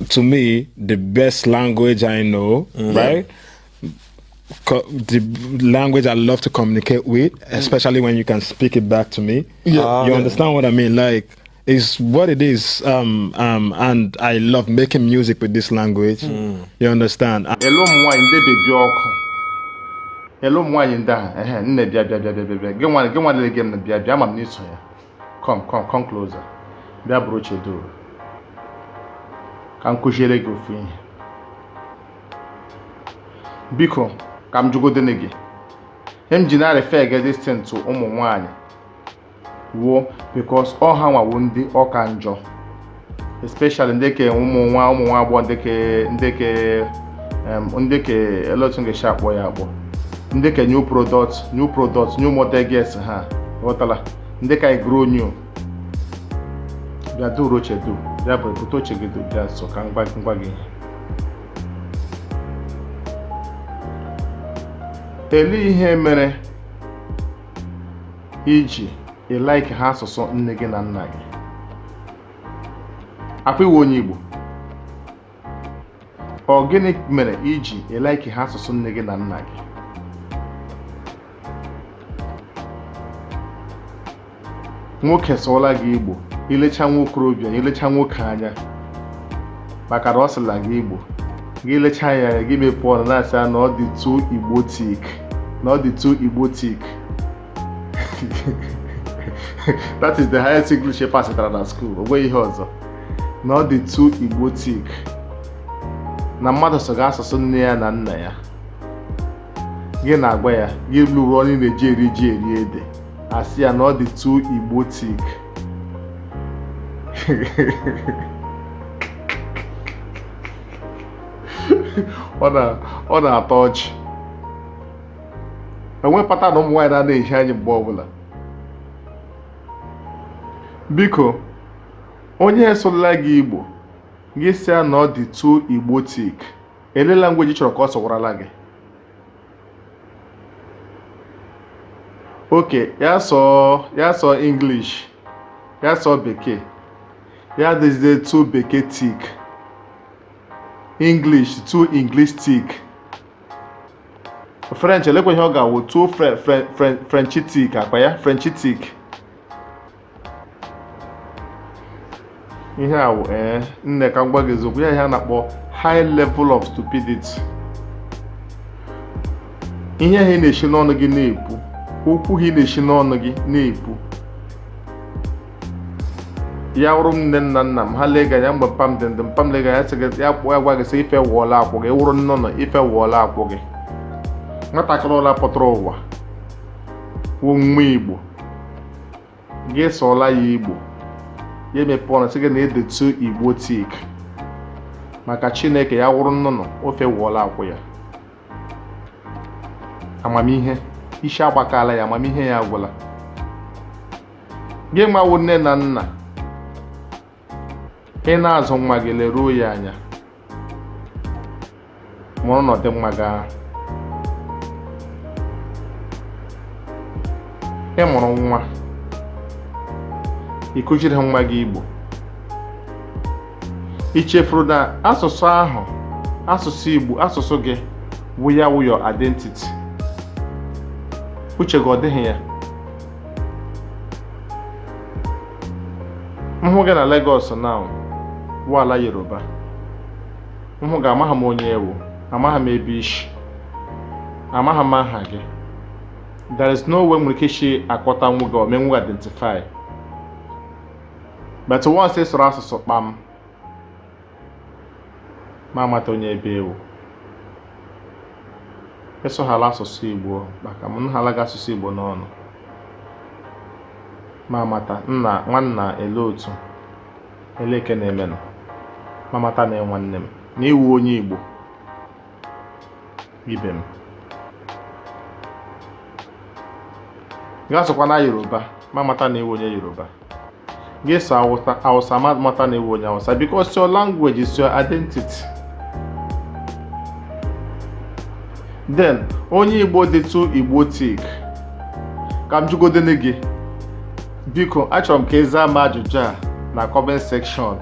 to me, the best language I know, right? The language I love to communicate with, especially when you can speak it back to me. Yeah. You understand what I mean? Like, it's what it is. And I love making music with this language. You understand? Ele ụmụ nwaanyị ndị bebi ọkụ, ele ụmụ nwaanyị ndị ahụ, ehe, nne, bịa, bịa, bịa, bịa, bịa, bịa. Gị nwa, gị nwa lere gị m, bịa, bịa, ama m n'iso ya. Come, come, come closer. Bịa bụrụ chedo ka m kụziere gị ofu ihe. Biko, ka m jụgodene gị ihe m ji na-refer gị this thing to ụmụ nwaanyị wuo, because ọ ha nwawo ndị ọka njọ, especially ndị ke ụmụ nwa agbọghọ, ndị ke ele otu m ga-esi akpọ ya, akpọ ndị ke new product, new product, new model girls. Ha ghọtala ndị ka grow new. Bịa duru oche du, bịa bụ bute oche gị du, bịa nso ka m gwa gị ihe. Ele ihe mere iji ị like ha asụsụ nne gị na nna gị? Akwa iwe onye Igbo, ọ gịnị mere iji ị like ha asụsụ nne gị na nna gị? Nwoke sụọla gị Igbo, ilecha nwa okorobịa, ilecha nwoke anya, maka na ọ sịla gị Igbo, gị lecha ya anya, gị mepee ọnụ na-asị ya na ọ dị too Igbotic, na ọ dị too Igbotic. That is the highest English ị pasịtara na school. O nweghị ihe ọzọ, na ọ dị too Igbotic, na mmadụ so gị asụsụ nne ya na nna ya. Gị na-agwa ya, gị lụrụ onye na-eji eri ji eri ede, asị ya na ọ dị too Igbotic. Ọ na-atọ ọchị. Enwe pata na ụmụ nwaanyị na-ana ehi anyị mgbe ọbụla. Biko, onye esụla gị Igbo, gị sị ya na ọ dị too Igbotic. Ele language chọrọ ka ọ sụwarala gị? Okay, ya sụọ, ya sụọ English, ya sụọ Bekee, ya dịzie too Beketic, English too Englistic, French elekwa ihe ọ ga-awụ, too Frenchitic, akpa ya Frenchitic. Ihe a wụ, ee, nne, ka m gwa gị eziokwu ya, ihe a na-akpọ high level of stupidity. Ihe ha na-esi n'ọnụ gị na-ekwu, okwu ha na-esi n'ọnụ gị na-ekwu, ya wụrụ m nne nna nna m ha lee gị anya mgbe mpa m dị ndụ, mpa m lee gị anya, sị gị ya kpọọ ya, gwa gị sị ife wụọla akwụ gị, wụrụ nnụnụ, ife wụọla akwụ gị. Nwatakịrị ụla pụtara ụwa wụ nwa Igbo, gị sụọla ya Igbo, ya emepe ọnụ sị gị na edetu Igbotic. Maka Chineke, ya wụrụ nnụnụ, ofe wụọla akwụ ya. Amamihe isi agbakala ya, amamihe ya agwụla. Gị nwawo nne na nna, ị na-azụ nwa gị, leruo ya anya, mụrụ na ọdị nwa gị ahụ ị mụrụ nwa, ị kụziri nwa gị Igbo, ị chefuru na asụsụ ahụ, asụsụ Igbo, asụsụ gị wụ ya wụ your identity. Uche gị ọ dịghị ya. M hụ gị na Lagos now, wụ ala Yoruba, m hụ gị, amaghị m onye ewu, amaghị m ebe ishi, amaghị m aha gị. There is no way nwere ike isi akpọta nwu gị or menwu identify. But once ị sụrụ asụsụ kpam, ma amata onye ebe ewu. Ịsụghala asụsụ Igbo, maka m nhala gị asụsụ Igbo n'ọnụ, ma amata nna nwanna ele otu eleke na-emenụ, ma amata na nwanne m na iwu onye Igbo ibe m. Gị asụkwa na Yoruba, ma amata na iwu onye Yoruba. Gị sụ Hausa, ma amata na iwu onye Hausa, because your language is your identity. Then onye Igbo dịtụ Igbotic, ka m jụgodene gị, biko, achọrọ m ka ị zaa m ajụjụ a na comment section.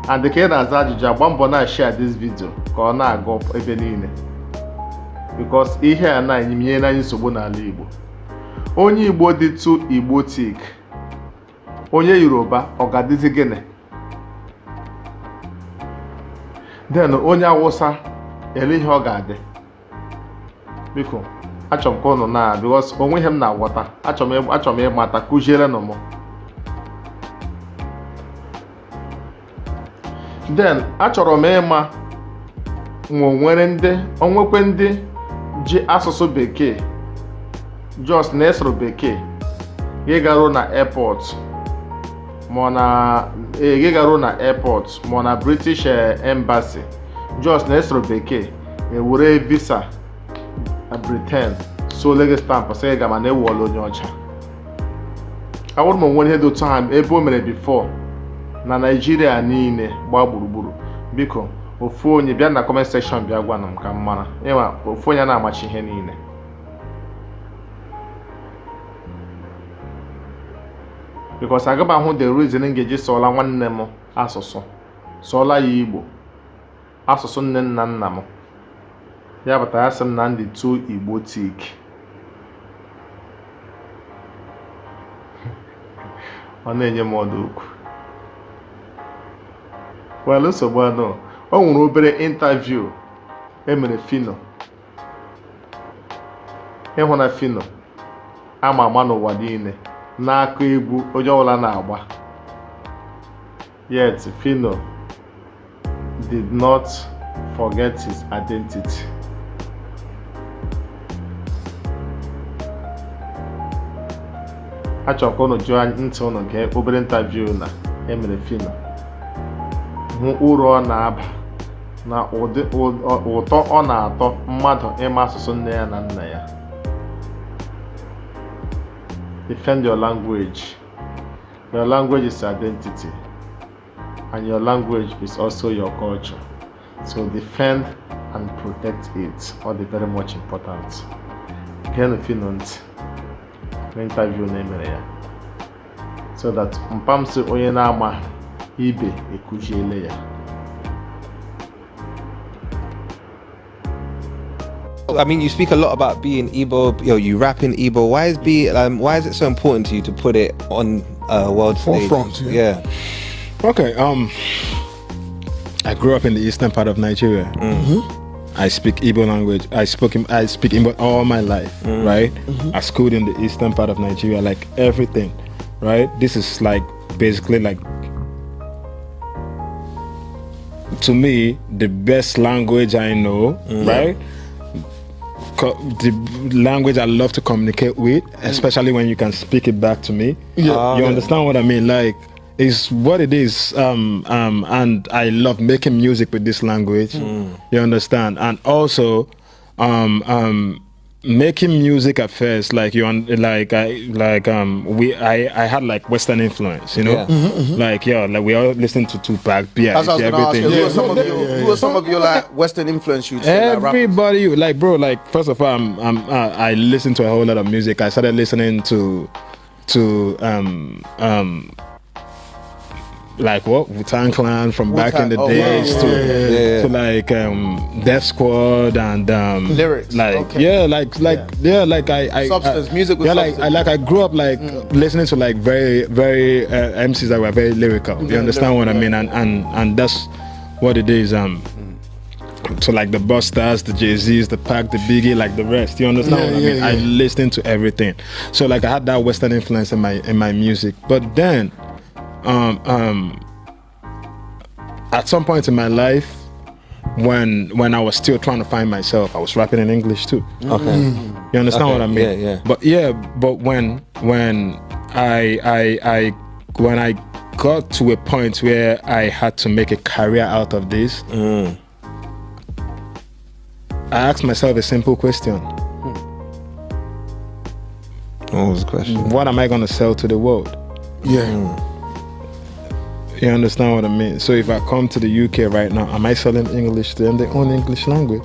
And ka ị na-aza ajụjụ a, gba mbọ na-share this video ka ọ na-aga ebe niile, because ihe a na-enyere anyị nsogbu n'ala Igbo. Onye Igbo dị too Igbotic, onye Yoruba ọ ga-adịzi gịnị? Then onye Awụsa ele ihe ọ ga-adị? Biko, achọrọ m ka ụnụ na, because onwe ihe m na-aghọta, achọrọ m ịmata, kụziere nụ m. Then achọrọ m ịma ma o nwere ndị onwekwe ndị ji asụsụ bekee, just na ịsụrụ bekee, gị garuo na airport ma ọ na gị garuo na airport ma ọ na British Embassy, just na ịsụrụ bekee, ewere visa na Britain suole gị stamp, sị gị gama na ewuola onye ọcha. Awụrụ m onwere ihe dị otu ahụ ebe o mere before na Naịjirịa niile gbaa gburugburu. Biko, ofu onye bịa na comment section bịa gwa m ka m mara. Ịma ofu onye na-amachi ihe niile, because aga m ahụ the reason m ga-eji sụọla nwanne m asụsụ, sụọla ya Igbo, asụsụ nne nna nna m, ya pụtara ya sị m na ndị too Igbotic. Ọ na-enye m ọdụ okwu. Well, nsogbu anọ. O nwere obere interview emere Phyno. Ịhụ na Phyno ama ama n'ụwa niile na-akụ egwu onye ọbụla na-agba, yet Phyno did not forget his identity. Achọrọ ka unu jụọ ntị unu gee obere interview na emere Phyno, hụ uru ọ na-aba na ụdị ụtọ ọ na-atọ mmadụ ịma asụsụ nne ya na nna ya. Defend your language. Your language is identity, and your language is also your culture, so defend and protect it. All the very much important. Geenụ Phyno ntị na interview na emere ya, so that mpamsị onye na-ama ibe ekuziele ya. I mean, you speak a lot about being Igbo. You rap in Igbo. Why is it so important to you to put it on a world stage? Forefront, yeah. Yeah. Okay. I grew up in the eastern part of Nigeria. I speak Igbo language. I speak Igbo all my life, right? I schooled in the eastern part of Nigeria, like everything, right? This is like basically, like, to me the best language I know, right? The language I love to communicate with, especially when you can speak it back to me. You understand what I mean? Like, it's what it is. And I love making music with this language. You understand? And also, making music at first, like you, like I, like we, I had like Western influence. Like, yeah, like we all listen to Tupac, B.I.G., That's what I was gonna ask you. everything. Who are some of your, who are some of your like Western influence, you'd say, like, rappers? Everybody, like, bro, like, first of all, I listen to a whole lot of music. I started listening to like what, Wu-Tang Clan from back in the Wu-Tang, oh, wow. days to Yeah. to like Def Squad and Lyrics, like okay. yeah, like yeah, like I Substance, I, music with yeah, like substance. I like I grew up like listening to like very very MCs that were very lyrical. You understand what I mean? And that's what it is. So like the Bustas, the Jay Z's, the Pac, the Biggie, like the rest. You understand what I mean? I listen to everything. So like I had that Western influence in my music. But then, at some point in my life, when I was still trying to find myself, I was rapping in English too. Okay. You understand Okay, what I mean? yeah. But yeah, but when I got to a point where I had to make a career out of this, I asked myself a simple question. What was the question? What am I gonna sell to the world? You understand what I mean? So if I come to the UK right now, am I selling English to them? They own English language.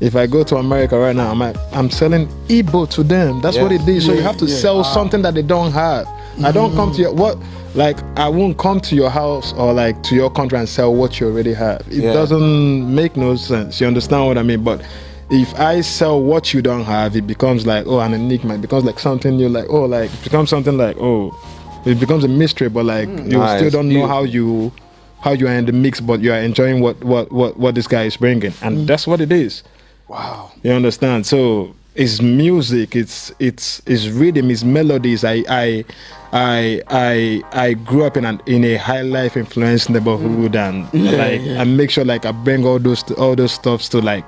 If I go to America right now, I'm selling Igbo to them. That's what it is. So you have to sell something that they don't have. I don't come to you. What Like I won't come to your house or like to your country and sell what you already have. It doesn't make no sense. You understand what I mean? But if I sell what you don't have, it becomes like, oh, an enigma. It becomes like something new, like, oh, like it becomes something like, oh, it becomes a mystery, but like you Nice. still don't know Beautiful. how you are in the mix, but you are enjoying what this guy is bringing. And that's what it is. Wow. You understand? So it's music, it's rhythm, it's melodies. I grew up in a high life influenced neighborhood, and like I make sure like I bring all those stuffs to like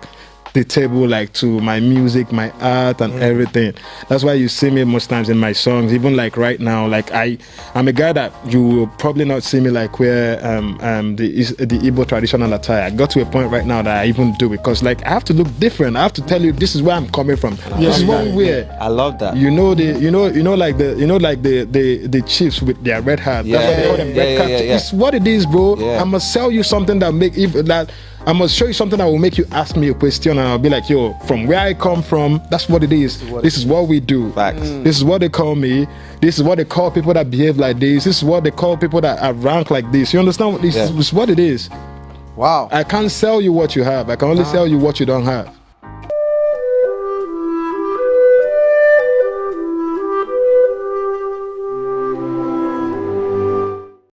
the table, like to my music, my art, and everything. That's why you see me most times in my songs, even like right now. Like I'm a guy that you will probably not see me like wear the Igbo traditional attire. I got to a point right now that I even do it because like I have to look different. I have to tell you this is where I'm coming from. This is what we wear. I love that. You know the you know like the you know like the chiefs with their red hat. That's what they call them, red cap. It's what it is, bro. I must sell you something that make if that I must show you something that will make you ask me a question, and I'll be like, yo, from where I come from, that's what it is. This is what we do. Facts. This is what they call me. This is what they call people that behave like this. This is what they call people that are rank like this. You understand? This is what it is. Wow. I can't sell you what you have. I can only sell you what you don't have.